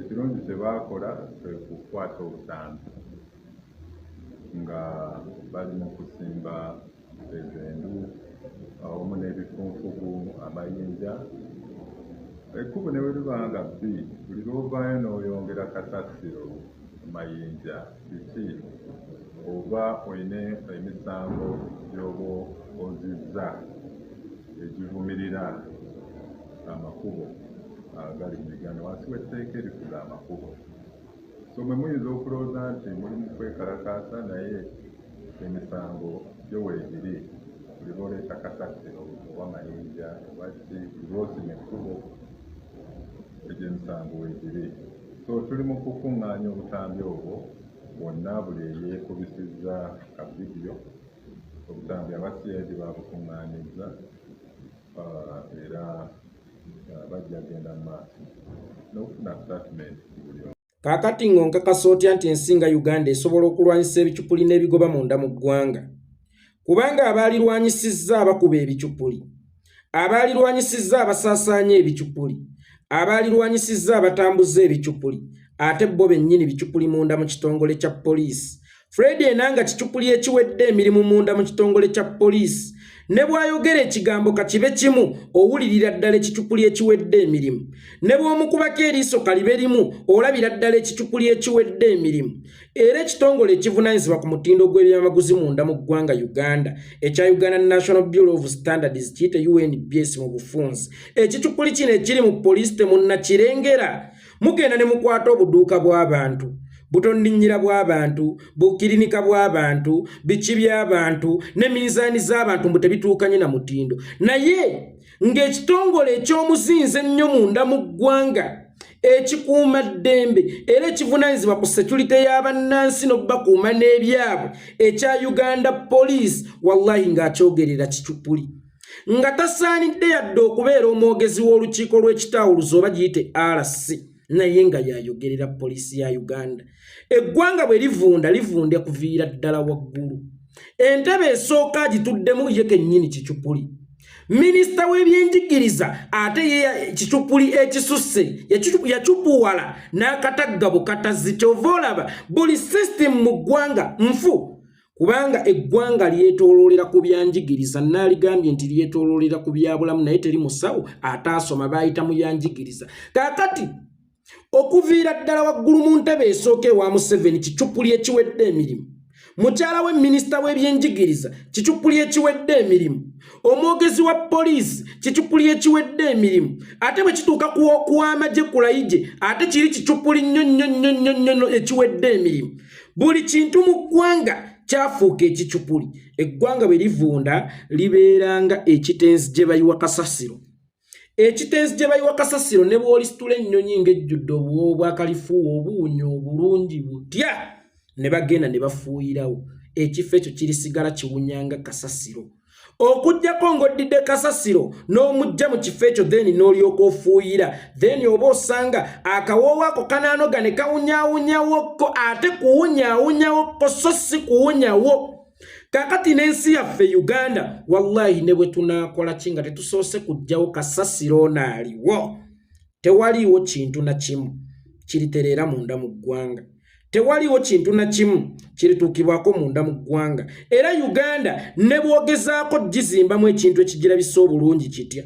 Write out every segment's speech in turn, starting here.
Ekirungi kye baakola kwe kukwata obutambi nga bali mu kusimba ezo endu awamu n'ebifunfugu, amayinja. Ekkubo ne bwe liba nga bbi, buli lw'ovaayo n'oyongera kasasiro, mayinja, biki, oba olina emisango gy'oba ozizza egivumirira amakubo agali mu Uganda wansi w'etteeka erifuga amakubo. So mwe muyinza okulowooza nti muli mu kwekalakaasa naye emisango gyo weegiri buli lw'oleeta kasasiro oba mayinja oba ki buli lw'osima ekkubo egyo emisango weegiri. So tuli mu kukuŋŋaanya obutambi obwo bwonna buli eyeekubisizza ka vidiyo obutambi aba CID babukuŋŋaanyizza era bajja genda mu maaso n'okufuna statement ku buli omu. Kaakati ng'onkakasa otya nti ensi nga Uganda esobola okulwanyisa ebicupuli n'ebigoba munda mu ggwanga? Kubanga abaalirwanyisizza abakuba ebicupuli, abaalirwanyisizza abasaasaanya ebicupuli, abaalirwanyisizza abatambuza ebicupuli, ate bo bennyini bicupuli munda mu kitongole kya poliisi. Fred Enanga kicupuli ekiwedde emirimu munda mu kitongole kya poliisi. Ne bw'ayogera ekigambo kakibe kimu owulirira ddala ekicupuli ekiwedde emirimu. Ne bw'omukubako eriiso kalibe limu olabira ddala ekicupuli ekiwedde emirimu. Era ekitongole ekivunaanyizibwa ku mutindo gw'ebyamaguzi munda mu ggwanga Uganda ekya Uganda National Bureau of Standards kiyite UNBS mu bufunze. Ekicupuli kino ekiri mu poliisi temunnakirengera. Mugenda ne mukwata obuduuka bw'abantu, butonninnyira bw'abantu, bukirinika bw'abantu, biki by'abantu ne minzaani z'abantu mbu tebituukanye na mutindo. Naye ng'ekitongole eky'omuzinzi ennyo munda mu ggwanga ekikuuma ddembe era ekivunaanyizibwa ku security y'abannansi n'okubakuuma n'ebyabwe ekya Uganda Police, wallahi ng'akyogerera kicupuli. Nga tasaanidde yadde okubeera omwogezi w'olukiiko lw'ekitaawuluzi oba giyite RC, naye nga yayogerera poliisi ya Uganda. Eggwanga bwe livunda livunda kuviira ddala waggulu. Entebe esooka agituddemu ye kennyini kicupuli. Minisita w'ebyenjigiriza ate ye kicupuli ekisusse yacupuwala n'akatagga bukatazi. Kyova olaba buli system mu ggwanga nfu, kubanga eggwanga lyetooloolera ku byanjigiriza. Naaligambye nti lyetooloolera ku byabulamu, naye teri musawo ataasoma baayita mu yanjigiriza. Kaakati okuviira ddala waggulu mu ntebe esooka ewa Museveni, kicupuli ekiwedde emirimu. Mukyala we minisita w'ebyenjigiriza, kicupuli ekiwedde emirimu. Omwogezi wa poliisi, kicupuli ekiwedde emirimu. Ate bwe kituuka ku w'amagye Kulayigye, ate kiri kicupuli nnyo nnyo nnyo nnyo nnyo ekiwedde emirimu. Buli kintu mu ggwanga kyafuuka ekicupuli. Eggwanga bwe livunda libeeranga ekitenzi gye bayiwa kasasiro, ekitenzi gye bayiwa kasasiro. Ne bw'olisitula ennyonyi ng'ejjudde obuwoowo bwa kalifuuwa obuwunya obulungi butya, ne bagenda ne bafuuyirawo, ekifo ekyo kirisigala kiwunyanga kasasiro, okuggyako ng'oddidde kasasiro n'omujja mu kifo ekyo, then n'olyoka ofuuyira, then oba osanga akawoowo ako kanaanoga ne kawunyaawunyawokko, ate kuwunyaawunyawokko so si kuwunyawo. Kaakati n'ensi yaffe Uganda, wallahi ne bwe tunaakola ki nga tetusoose kuggyawo kasasiro ono aliwo, tewaliiwo kintu na kimu kiritereera munda mu ggwanga, tewaliwo kintu na kimu kirituukibwako munda mu ggwanga. Era Uganda ne bw'ogezaako gizimbamu ekintu ekigirabisa obulungi kitya,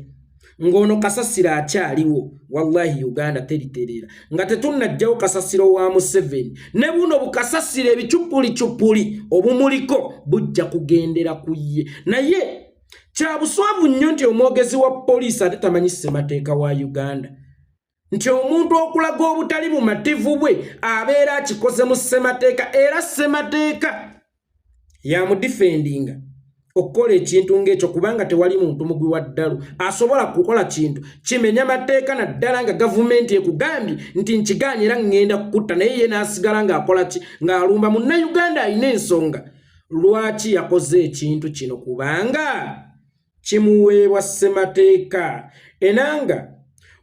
ng'ono kasasiro akyaliwo, wallahi Uganda teritereera nga tetunnajjawo kasasiro wa Museveni. Ne buno bukasasiro ebicupulicupuli obumuliko bujja kugendera ku ye. Naye kya buswavu nnyo nti omwogezi wa poliisi ate tamanyi ssemateeka wa Uganda, nti omuntu okulaga obutali bumativu bwe abeera akikoze mu ssemateeka, era ssemateeka yamudifendinga okukola ekintu ng'ekyo, kubanga tewali muntu mugwi wa ddalu asobola kukola kintu kimenya mateeka, naddala nga gavumenti ekugambye nti nkigaanye era ŋŋenda kukutta, naye ye n'asigala ng'akola ki? Ng'alumba munnayuganda alina ensonga lwaki yakoze ekintu kino, kubanga kimuweebwa ssemateeka. Enanga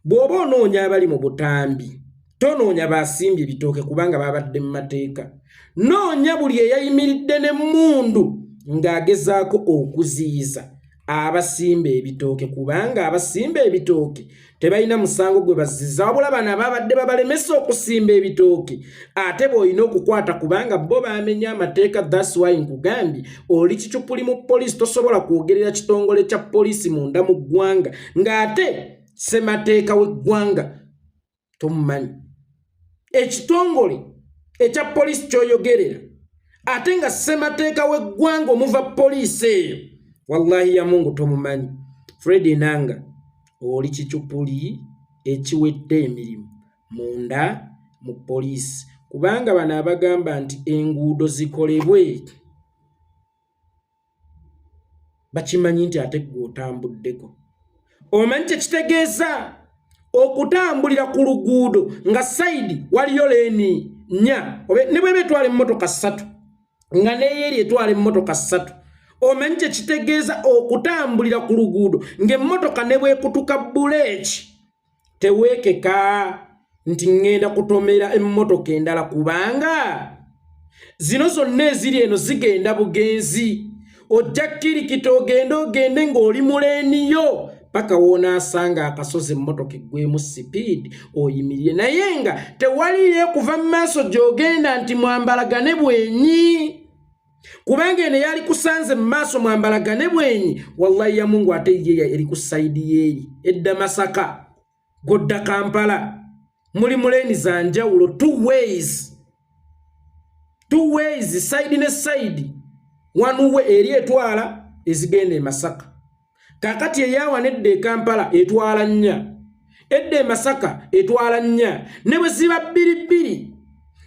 bw'oba onoonya abali mu butambi, tonoonya basimbye ebitooke kubanga babadde mu mateeka. Noonya buli eyayimiridde n'emmundu ng'agezaako okuziyiza. Abasimba ebitooke, kubanga abasimba ebitooke tebalina musango gwe bazziza, wabula bano ababadde babalemesa okusimba ebitooke ate bw'olina okukwata, kubanga bo bamenya amateeka. That's why nkugambye oli kicupuli mu poliisi, tosobola kwogerera kitongole kya poliisi munda mu ggwanga ng'ate ssemateeka w'eggwanga tomumanyi, ekitongole ekya poliisi ky'oyogerera ate nga ssemateeka w'eggwanga omuva poliisi eyo, wallahi ya Mungu, tomumanyi. Fred Enanga, oli kicupuli ekiwedde emirimu munda mu poliisi, kubanga bano abagamba nti enguudo zikolebwe bakimanyi nti ate ggwe otambuddeko. Omanyi kye kitegeeza okutambulira ku luguudo nga side waliyo lane nnya, ne bweba etwala emmotoka ssatu, nga neyeeri etwala emmotoka ssatu? Omanyi kye kitegeeza okutambulira ku luguudo ng'emmotoka ne bwekutuka buleeki teweekeka nti ŋŋenda kutomera emmotoka endala, kubanga zino zonna eziri eno zigenda bugenzi? Ojja kkirikita ogende ogende ng'oli mu lane yo paka woonaasanga akasozi, emmotoka eggwemu speed, oyimirire, naye nga tewaliyo kuva mu maaso gy'ogenda nti mwambalagane bwenyi, kubanga eno yali kusanze mu maaso mwambalagane bwenyi. Wallahi ya Mungu, ate ye eri ku side yeeri edda Masaka, godda Kampala, muli mu lane za njawulo, two ways, two ways, side ne side, one way eri etwala ezigenda e Masaka. Kakati eyawa nedda e Kampala etwala nnya, edda e Masaka etwala nnya, ne bwe ziba bbiri bbiri,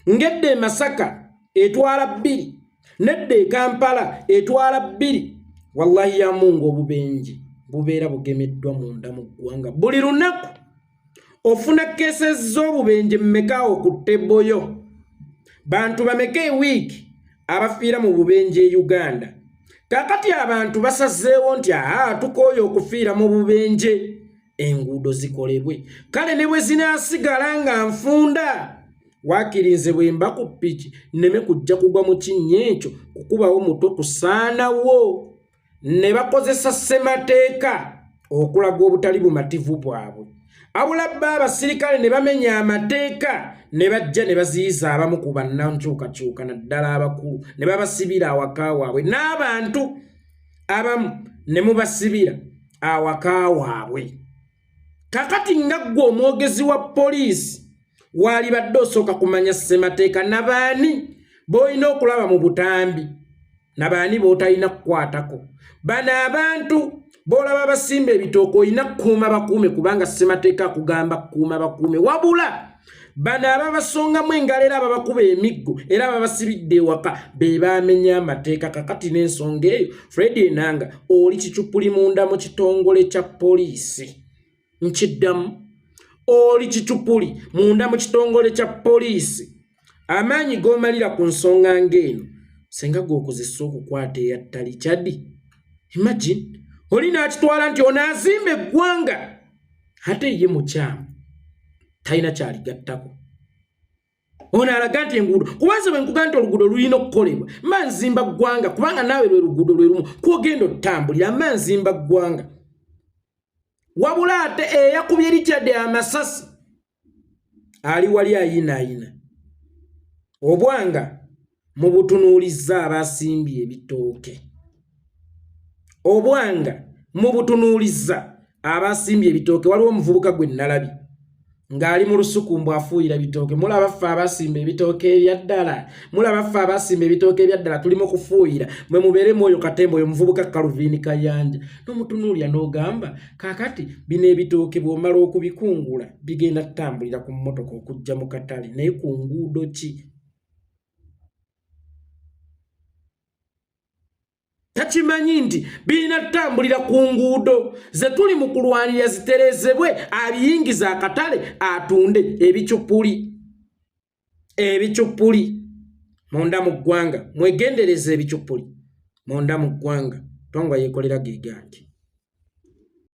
ng'edda e Masaka etwala bbiri, nedda e Kampala etwala bbiri, wallahi ya Mungu, obubenje bubeera bugemeddwa munda mu ggwanga. Buli lunaku ofuna cases z'obubenje mmekaawo ku table yo? Bantu bameka ewiiki abafiira mu bubenje e Uganda? Kakati abantu basazeewo nti aa, tukooye okufiira mu bubenje, enguudo zikolebwe. Kale ne bwe zinaasigala nga nfunda, waakirinze bwe mba ku piki nneme kujja kugwa mu kinnya ekyo, kukubawo mutwe kusaanawo. Ne bakozesa ssemateeka okulaga obutali bumativu bwabwe. Abula bba abasirikale ne bamenya amateeka ne bajja ne baziyiza abamu ku bannankyukakyuka, naddala abakulu, ne babasibira awaka waabwe, n'abantu abamu ne mubasibira awaka waabwe. Kakati nga ggwe omwogezi wa poliisi, waalibadde osooka kumanya ssemateeka, nabaani b'olina okulaba mu butambi, nabaani b'otalina kukwatako. Bano abantu b'olaba basimba ebitooke olina kukuuma bakuume, kubanga ssemateeka akugamba kukuuma bakuume. Wabula bano ababasongamu engalo era ababakuba emiggo era ababasibidde ewaka be bamenya amateeka. Kakati n'ensonga eyo, Fred Enanga, oli kicupuli munda mu kitongole kya poliisi. Nkiddamu, oli kicupuli munda mu kitongole kya poliisi. Amaanyi g'omalira ku nsonga ng'eno senga g'okozesa okukwata eyatta Richard. Imagine, oli n'akitwala nti ono azimba eggwanga, ate ye mukyamu, talina kyaligattako. Ono alaga nti enguudo, kubanze bwe nkuga nti oluguudo lulina okukolebwa, mba nzimba ggwanga, kubanga naawe lwe luguudo lwe lumu kwogenda otutambulira, mba nzimba ggwanga. Wabula ate eyakubye Richard amasasi ali wali ayinaayina. Obwanga mubutunuulizza abasimbye ebitooke, obwanga mubutunuulizza abasimbye ebitooke. Waliwo omuvubuka gwe nalabye ng'ali mu lusuku mbu afuuyira bitooke. Mulaba ffe abasimba ebitooke ebyaddala, mulaba ffe abasimba ebitooke ebyaddala, tulimu kufuuyira, mwe mubeeremu oyo katemba. Oyo omuvubuka Calvin Kayanja n'omutunuulira n'ogamba, kaakati bino ebitooke bw'omala okubikungula bigenda tutambulira ku mmotoka okujja mu katale, naye ku nguudo ki? Takimanyi nti birina tutambulira ku nguudo ze tuli mu kulwanirira ziterezebwe, abiyingiza akatale atunde. Ebicupuli, ebicupuli munda mu ggwanga, mwegendereza ebicupuli munda mu ggwanga. Twangwa yeekolera gegange.